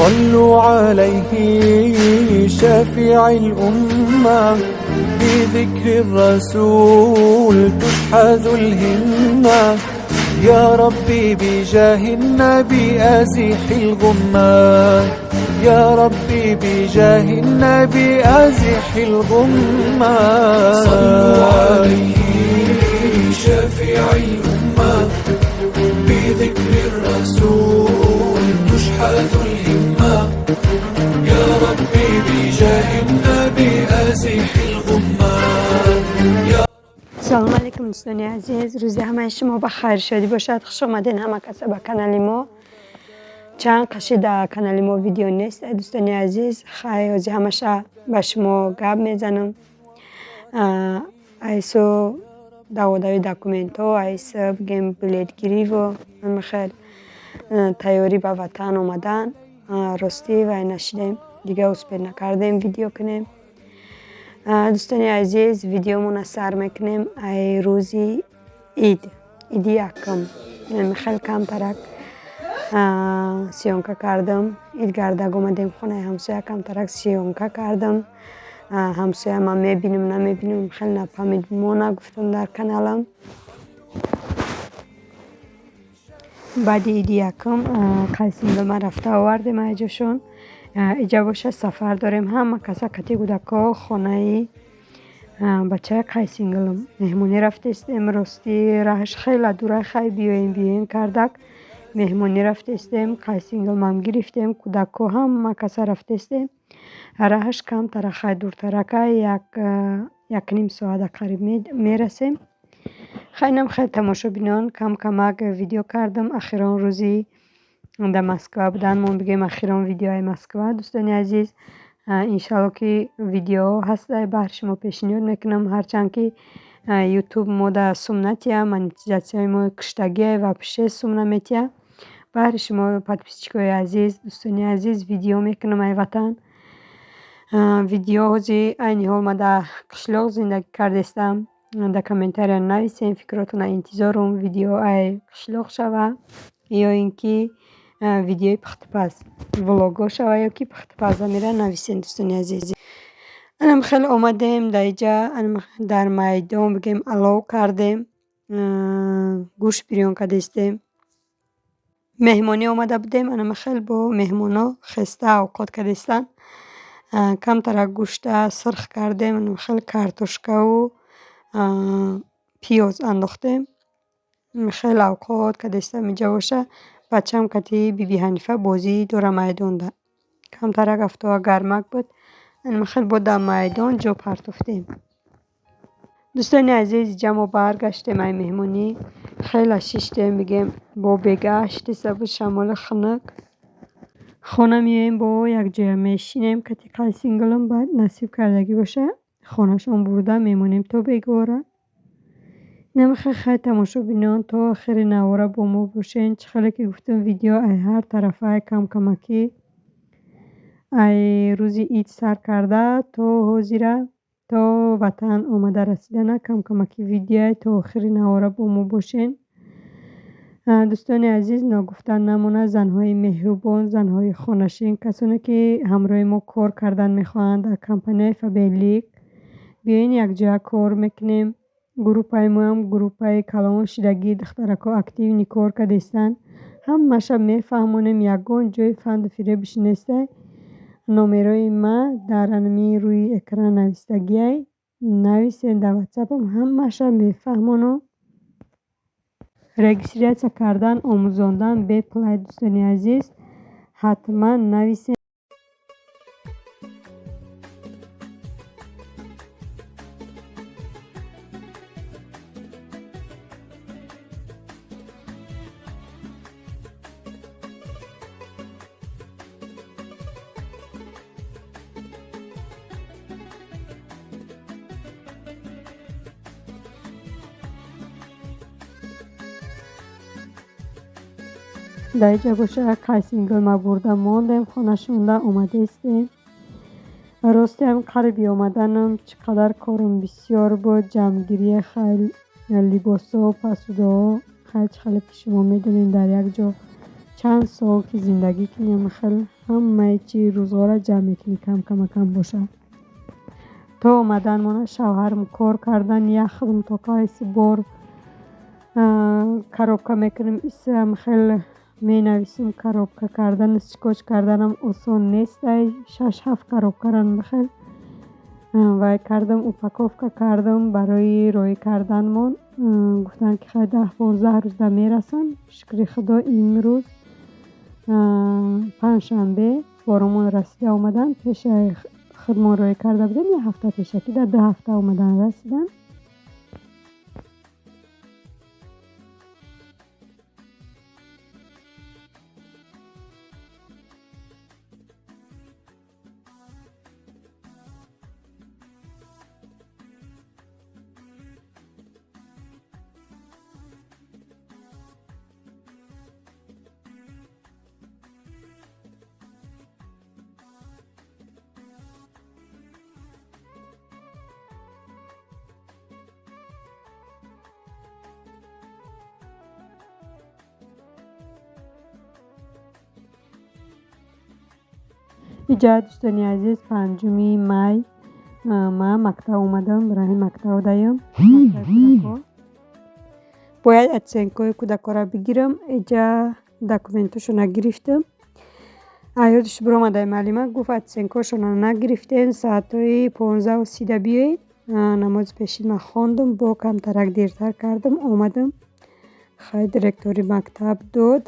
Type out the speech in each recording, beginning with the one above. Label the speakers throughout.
Speaker 1: صلوا عليه شافع الأمة، بذكر الرسول تشحذ الهمة. يا ربي بجاه النبي أزح الغمة، يا ربي بجاه النبي أزح الغمة. صلوا عليه شافع الأمة، بذكر الرسول تشحذ الهمة. يا ربي بجاه النبي أزح الغمة.
Speaker 2: Салом алейкум, дӯстони азиз, рӯзи ҳамаи шумо ба хайр, шодӣ бошад. Хуш омадед ҳама каса ба канали мо. Чанд қаши дар канали мо видео нест, дӯстони азиз. Хай, ҳози ҳамаша ба шумо гап мезанам. Айсо даводави документҳо, айсо бигем билетгириву хел тайёрӣ ба ватан омадан. Ростӣ вай нашидем, дига успеть накардем видео кунем. Дӯстони азиз, видеомона сар мекунем ай рӯзи ид, иди якум. Хел камтарак съёмка кардам. Идгардак омадем хонаи ҳамсоя, камтарак съёмка кардам. Ҳамсоя ман мебинам, намебинам, хел нафаҳмид, мо нагуфтам дар каналам. Баъди иди якум қайсингилма рафта овардем айҷошон. Иҷа боша сафар дорем ҳама каса кати кӯдакҳо хонаи бачаи қайсингилм меҳмонӣ рафтестем. Ростӣ раҳаш хеле дура, хай биёем биёем кардак, меҳмонӣ рафтестем. Қайсингилмам гирифтем, кӯдакҳо ҳама каса рафтестем. Раҳаш камтара, хай дуртарака, якним соата қариб мерасем. Хайнам хел тамошобинон, кам камак видео кардам. Ахирон рӯзи дар Москва будан мо, бигем ахирон видеои Москва. Дӯстони азиз, иншалло ки видеоҳо ҳаста, баҳри шумо пешниҳод мекунам. Ҳарчанд ки ютуб мо дар сум натия, монетизатсияи мо куштагия, вообще сум наметия. Баҳри шумо, подписчикои азиз, дӯстони азиз, видео мекунам ай ватан. Видео ҳози айни ҳол ма дар қишлоқ зиндагӣ кардестам. Дар комментария нависем фикротона, интизорум видео ай қишлоқ шава ё ин ки видеои пухтупаз, влого шава ё ки пухтупаз, амира нависем, дӯстони азиз. Анам хеле омадем дар иҷа, дар майдон бигем алов кардем, гӯшт бирён кардестем. Меҳмонӣ омада будем, анама хел бо меҳмоно хеста авқот кардестанд. Камтарак гӯшта сирх кардем, хел картошкаву пиёз андохтем, хеле авқот кардестам. Иҷа боша бачаам кати биби Ҳанифа бозӣ дора майдонда. Камтарак афтоа гармак буд, хел бо дар майдон ҷо партофтем. Дӯстони азиз, иҷа мо баргаштем ай меҳмонӣ, хеле шиштем, бигем бо бегаҳ шитеста буд шамоли хунук. Хона меоем, бо якҷоя мешинем кати қайсингилам. Баъд насиб кардагӣ боша, хонашон бурда мемонем то бегоҳра. Намихе хай, тамошобинон, то охири навора бо мо бошен. Чӣ хеле ки гуфтам, видео ай ҳар тарафа кам-камакӣ, ай рӯзи ид сар карда то ҳозира, то ватан омада расидана, кам-камакӣ видеои. То охири навора бо мо бошен. Дӯстони азиз, ногуфта намонад, занҳои меҳрубон, занҳои хонашин, касоне ки ҳамроҳи мо кор кардан мехоҳанд дар компанияи Фаберлик, биёен якҷоя кор мекунем. Группаи моам группаи калон шидагӣ, духтаракҳо активный кор кардестанд. Ҳамаша мефаҳмонем, ягон ҷои фанду фиребиш нестай. Номерои ма дар анами рӯи экран навистагиай, нависен дар ватсапам, ҳамаша мефаҳмонам. Регистрация кардан, омӯзондан бепулай, дӯстони азиз, ҳатман нависен. Дар иҷа боша қайсингилма бурда мондем хонашонда, омадестем. Ростиам қариби омаданам чӣ қадар корам бисёр буд, ҷамъгирии хел либосҳо, посудаҳо. Хай, чӣ хеле ки шумо медонед, дар як ҷо Чанд сол ки зиндагӣ кунӣ, хел ҳамаи чи рӯзғора ҷамъ мекунӣ, кам камакам бошад. То омаданмона шавҳарам кор кардан, як худам то кайси бор коробка мекунам, исам хел менависам. Коробка кардан, скотч карданам осон нестай. Шаш-ҳафт коробкарам хел вай кардам, упаковка кардам барои роҳӣ карданмон. Гуфтанд, ки хай 10-15 рӯзда мерасанд. Шукри Худо, имрӯз панҷшанбе боромон расида омаданд. Пеша худмон роҳӣ карда будем як ҳафта пешакӣ, дар 2 ҳафта омадан расиданд. Иҷа, дӯстони азиз, 5 май ман мактаб омадам, раҳи мактаб даём. Бояд оценкаҳои кӯдакҳоро бигирам. Иҷа документошонро гирифтам. Ёдаш биромадай, маълима гуфт, оценкаҳошонро нагирифтем, соатҳои 15:30 биёед. Намози пешин ман хондум, бо камтарак дертар кардам, омадам. Хай, директори мактаб дод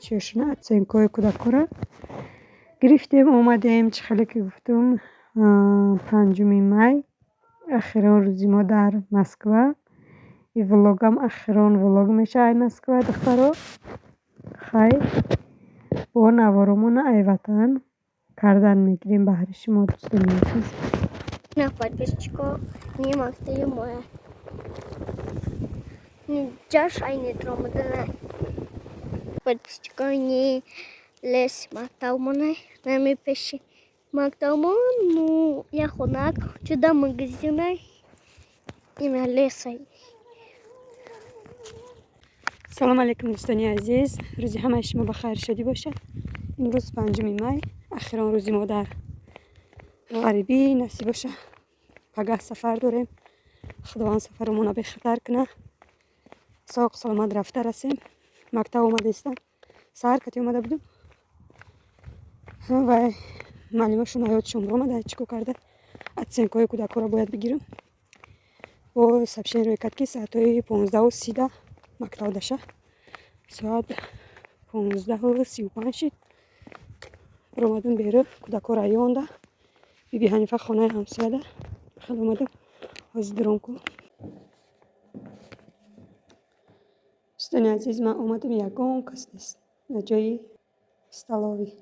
Speaker 2: чиёшона, оценкаҳои кӯдакҳоро гирифтем, омадем. Чӣ хеле ки гуфтум, 5 май охирон рӯзи мо дар Москва. И влогам охирон влог мешавад ай Москва, духтаро. Хай, бо наворомона ай ватан кардан мегирем баҳри шумо, дӯстони азиз.
Speaker 3: На подписчико не мактаби моя. Ҷаш ай недромадана. Подписчико не лес мактабмона, нами пеши мактабмон, ну я хонак, чуда магазина ина лесай.
Speaker 2: Салом алейкум, дӯстони азиз, рӯзи ҳамаи шумо ба хайр шодӣ бошад. Имрӯз 5 май, охирон рӯзи мо дар ғарибӣ, насиб боша. Пагаҳ сафар дорем. Худованд сафаромонро бехатар кунад. Соғ саломат рафта расем. Мактаб омада истам. Саҳар кати омада будум. Ва маълимашон ҳаётшон биромада, чӣ кор карда? Оценкаҳои кӯдакҳоро бояд бигирам. Бо сообщение рӯй кард, ки соатҳои 15:30 мактаб даша. Соат 15:35 шид. Биромадам беру, кӯдакҳоро ёнда. Биби Ҳанифа хонаи ҳамсояда. Хеле омадам. Ҳозир дуром ку. Дӯстони азиз, ман омадам, ягон кас нест. На ҷои столовый.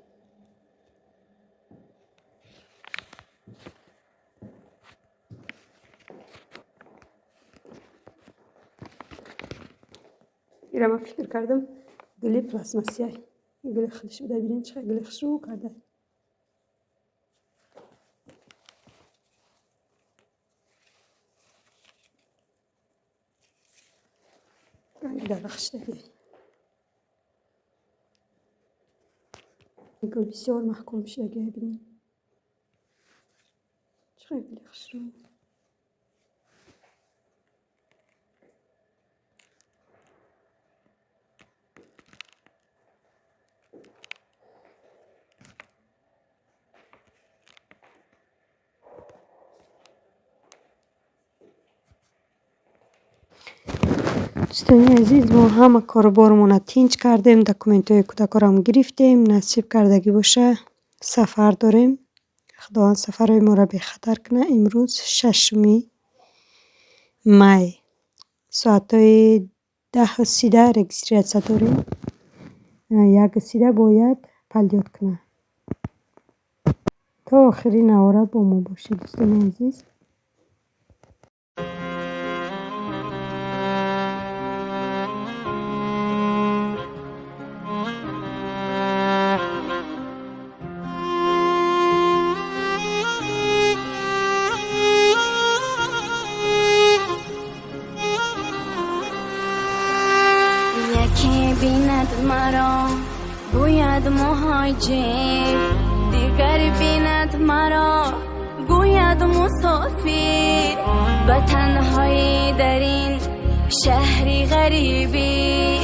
Speaker 2: Ира ман фикр кардам, гули пластмассия. Гули худаш буда, бинед, чӣ гули хушрӯ карда. Ранги дарахт шидаги. Гул бисёр маҳкум шидаги, бинед. Чӣ гули хушрӯ. Дӯстони азиз, мо ҳама коруборомонро тинҷ кардем, документҳои кӯдакҳоро гирифтем, насиб кардагӣ боша, сафар дорем. Худованд сафарҳои моро бехатар кунад. Имрӯз 6 май, соатҳои 10:30 регистрация дорем. 1:30 бояд полёт кунад. То охири навора бо мо бошед, дӯстони азиз.
Speaker 4: Бинад маро کند مهاجر، دیگر بیند مرا گوید مسافر. به تنهایی در این شهری غریبی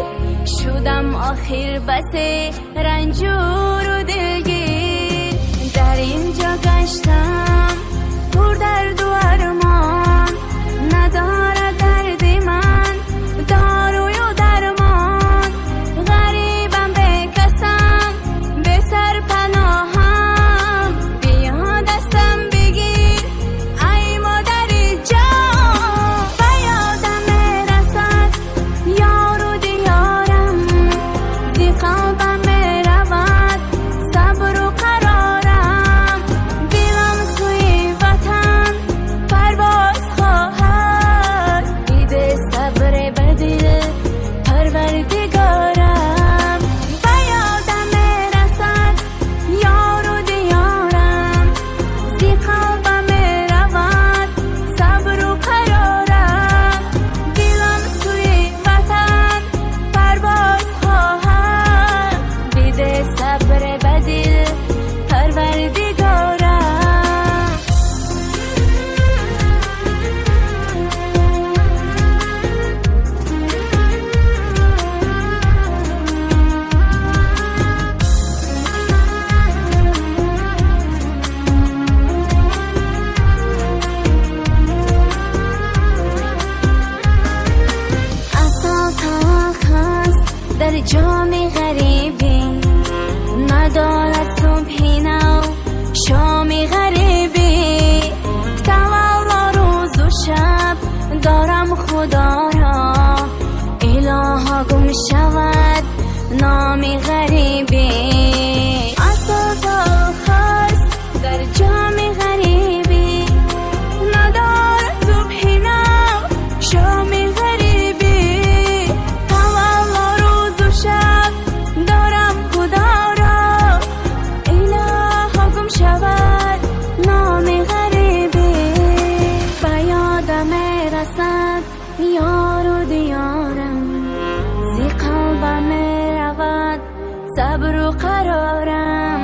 Speaker 4: شدم آخر بس رنجور و دلگیر. در اینجا گشتم پر درد و ارمان، ندارد درد من داروی و درمان. غریبم بکسم به سر پناهم، بیا دستم بگیر ای مادر جان. به یادم رسد یار و دیارم، ز قلبم رود صبر و قرارم. دلم سوی وطن پرواز خواهد، بده صبر به دل پروردگارم. به یادم رسد یار و دیارم، ز قلبم رود صبر و قرارم. دلم سوی وطن پرواز خواهد، بده صبر به دل پروردگارم. عسل تلخ است در جام غریبی، ندارد صبحی نو شام غریبی. تولا روز و شب دارم خدا را، الها گم شود نام غریبی. عسل تلخ است در جام غریبی، ندارد صبحی نو شام غریبی. تولا روز و شب دارم خدا را، الها گم شود نام غریبی. به یادم رسد یار و دیارم، ز قلبم رود صبر و قرارم.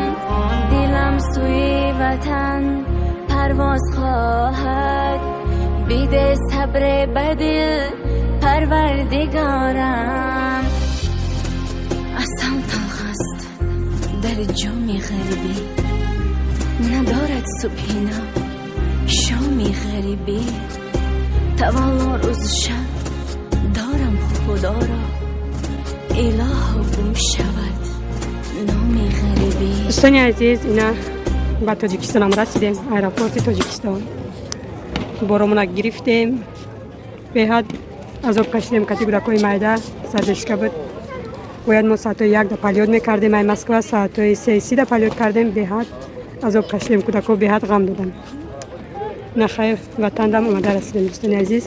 Speaker 4: دلم سوی وطن پرواز خواهد، بده صبر به دل پروردگارم. عسل تلخ است در جام غریبی، ندارد صبحی نو شام غریبی. تولا روز شب دارم خدا را، اله گم شود نام غریبی.
Speaker 2: Дӯстони азиз, ина ба Тоҷикистонам расидем, аэропорти Тоҷикистон. Боромона гирифтем, беҳад азоб кашидем кати кӯдакҳои майда, задержка буд. Бояд мо соатҳои 1 да полёт мекардем, ай Москва соатҳои 3:30 да полёт кардем. Беҳад азоб кашидем, кӯдакҳо беҳад ғам доданд. На, хайр, ватандам омада расидем, дӯстони азиз.